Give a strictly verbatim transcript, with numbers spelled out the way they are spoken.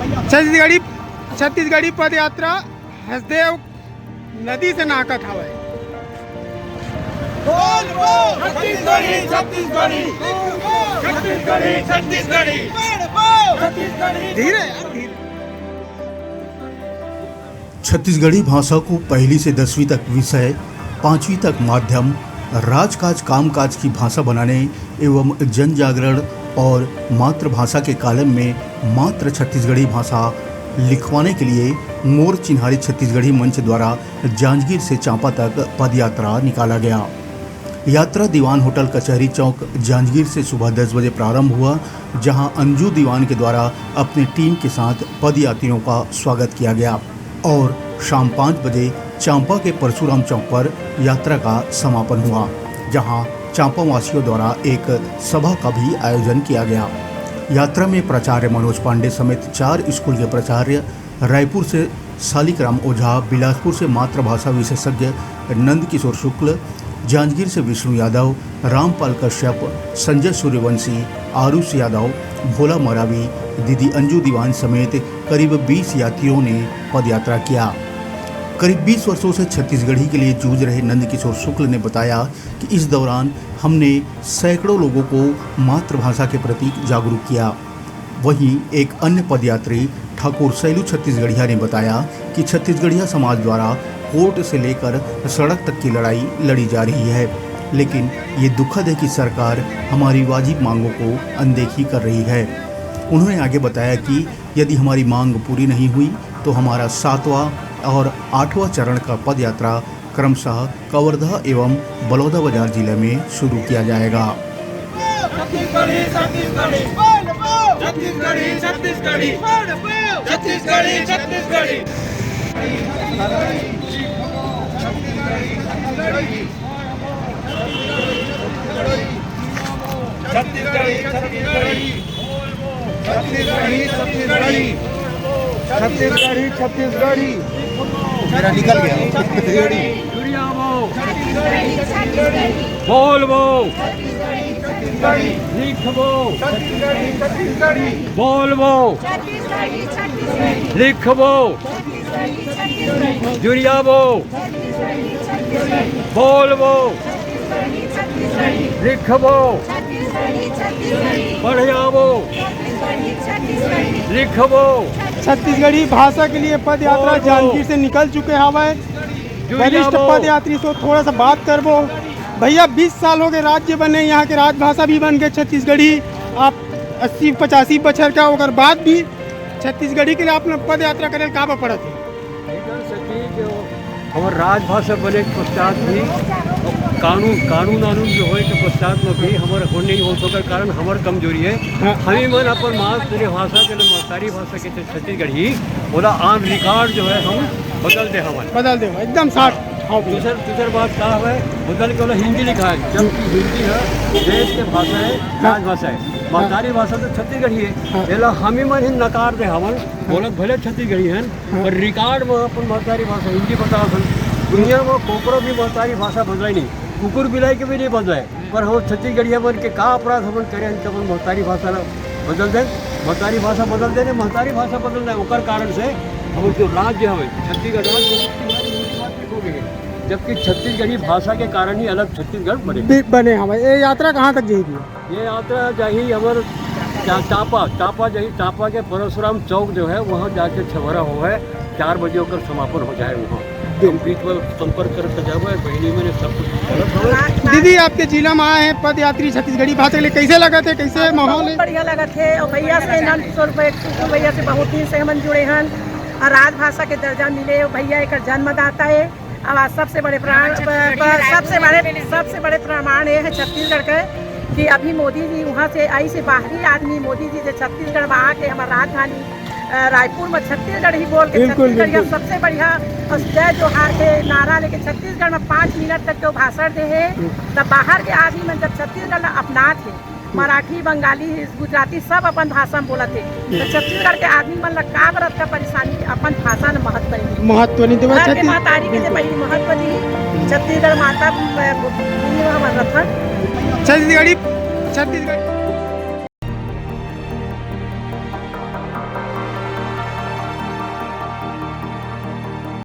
छत्तीसगढ़ी, छत्तीसगढ़ी पद यात्रा हसदेव नदी से नाहकत हवय। बोल, बोल। छत्तीसगढ़ी, छत्तीसगढ़ी। छत्तीसगढ़ी, छत्तीसगढ़ी। बोल, बोल। छत्तीसगढ़ी। धीरे यार, धीरे। छत्तीसगढ़ी भाषा को पहली से दसवीं तक विषय, पाँचवीं तक माध्यम, राजकाज कामकाज की भाषा बनाने एवं जन जागरण और मातृभाषा के कालम में मात्र छत्तीसगढ़ी भाषा लिखवाने के लिए मोर चिन्हारी छत्तीसगढ़ी मंच द्वारा जांजगीर से चांपा तक पदयात्रा निकाला गया। यात्रा दीवान होटल कचहरी चौक जांजगीर से सुबह दस बजे प्रारंभ हुआ, जहां अंजू दीवान के द्वारा अपनी टीम के साथ पदयात्रियों का स्वागत किया गया और शाम पाँच बजे चांपा के परशुराम चौक पर यात्रा का समापन हुआ, जहां चांपा वासियों द्वारा एक सभा का भी आयोजन किया गया। यात्रा में प्राचार्य मनोज पांडे समेत चार स्कूल के प्राचार्य, रायपुर से सालिक राम ओझा, बिलासपुर से मातृभाषा विशेषज्ञ नंद किशोर शुक्ल, जांजगीर से विष्णु यादव, रामपाल कश्यप, संजय सूर्यवंशी, आरुष यादव, भोला मरावी, दीदी अंजू दीवान समेत करीब बीस यात्रियों ने पदयात्रा किया। करीब बीस वर्षों से छत्तीसगढ़ी के लिए जूझ रहे नंद किशोर शुक्ल ने बताया कि इस दौरान हमने सैकड़ों लोगों को मातृभाषा के प्रति जागरूक किया। वहीं एक अन्य पदयात्री ठाकुर सैलू छत्तीसगढ़िया ने बताया कि छत्तीसगढ़िया समाज द्वारा कोर्ट से लेकर सड़क तक की लड़ाई लड़ी जा रही है, लेकिन ये दुखद है कि सरकार हमारी वाजिब मांगों को अनदेखी कर रही है। उन्होंने आगे बताया कि यदि हमारी मांग पूरी नहीं हुई, तो हमारा सातवां और आठवां चरण का पदयात्रा क्रमशः कवर्धा एवं बलौदाबाजार जिले में शुरू किया जाएगा। छत्तीसगढ़ी, छत्तीसगढ़ी। बोल, बोल। छत्तीसगढ़ी, छत्तीसगढ़ी। बोल, बोल। छत्तीसगढ़ी, छत्तीसगढ़ी। छत्तीसगढ़ी, छत्तीसगढ़ी। छत्तीसगढ़ी, छत्तीसगढ़ी। छत्तीसगढ़ी, छत्तीसगढ़ी। मेरा निकल गया। छत्तीसगढ़ी। जुड़ियाबो। बोलबो। लिखबो। बोलबो। लिखबो। जुड़ियाबो। बोलबो। लिखबो। पढ़ियाबो। लिखबो। छत्तीसगढ़ी भाषा के लिए पद यात्रा बोलबो। जांजगीर से निकल चुके हवय। वरिष्ठ जुड़ियाबो। पद यात्री से थोड़ा सा बात करबो। भैया, बीस साल हो गए राज्य बने, यहाँ के राजभाषा भी बन गए छत्तीसगढ़ी। आप अस्सी पचासी बछर का, ओकर बाद भी छत्तीसगढ़ी के लिए आप पद यात्रा करे का पड़त है? हमर राजभाषा बने के पश्चात भी कानून, कानून आनून जो होए के पश्चात में भी हमर हो नहीं हो सके, कारण हमर कमजोरी है। हाँ। हमी मन अपन मातृभाषा के लिए महतारी भाषा के छत्तीसगढ़ी, ओला on record जो है हम बदल दे हवन। बदल दे, एकदम साठ। हाँ भैया। दूसर, दूसर बात का है, बदल के ओला हिंदी लिखा है, जबकि हिंदी है देश के भाषा है, हाँ। राजभाषा है। हाँ। महतारी भाषा तो छत्तीसगढ़ी है, हाँ। एला हमी मन ही नकार दे हवन, हाँ। बोलत भले छत्तीसगढ़ी है, हाँ। पर record में अपन महतारी भाषा हिंदी बतावत हन। दुनिया में कोकरो भी महतारी भाषा बदलाय नहीं, कुकुर बिलाई के भी नहीं बदलाय, पर हम छत्तीसगढ़िया मन के का अपराध हमन करे हन कि अपन महतारी भाषा ला बदल दे, महतारी भाषा बदल दे, महतारी भाषा बदल दे, ओकर कारण से हमर जो राज्य हवे, छत्तीसगढ़ राज्य, हिंदी भाषा हो गई है। जबकि छत्तीसगढ़ी भाषा के कारण ही अलग छत्तीसगढ़ बने। बि-, बने हवय। ये यात्रा कहाँ तक जाही भैया? ये यात्रा जाही हमर चा-, चांपा, चांपा जाही, चांपा के परशुराम चौक जो है, वहाँ जाके छवरा हो है, चार बजे ओकर समापन हो जाए वहाँ। बिल्कुल। हम बीच में संपर्क करत जाबो, बहिनी मैंने सब कुछ गलत हो। दीदी, आपके जिला में आए हैं पदयात्री छत्तीसगढ़ी भाषा के लिए, कैसे लगत है, कैसे हमको माहौल बहुत है? बढ़िया लगत है, और भैया से, नंद किशोर भैया से बहुत दिन से हमन जुड़े हन, और राजभाषा के दर्जा मिले, और भैया एक जन्मदाता है। अब आज सबसे बड़े प्रमाण, प-, प-, सबसे बड़े, सबसे बड़े प्रमाण ये है छत्तीसगढ़ के कि अभी मोदी जी वहाँ से आई से बाहरी आदमी, मोदी जी जो छत्तीसगढ़ में आके हमार राजधानी, अ, रायपुर में छत्तीसगढ़ ही बोल के बिल्कुल, छत्तीसगढ़िया बिल्कुल। सबसे बढ़िया और जय जोहार के नारा लेके छत्तीसगढ़ में पाँच मिनट तक के भाषण दे है। हम्म। तब बाहर के आदमी मन जब छत्तीसगढ़ ला अपनात है, मराठी, बंगाली, गुजराती सब अपन भाषा में बोलत हे। तो छत्तीसगढ़ के आदमी मन ला का बर अतका परेशानी कि अपन भाषा ने महत्व नहीं दे। महत्व नहीं देवत घर के छत्तीस-, महतारी के जे बिल्कुल। पहिली महत्व दी, छत्तीसगढ़ माता, अ, भूमि में हमन रथन। छत्तीसगढ़ी, छत्तीसगढ़।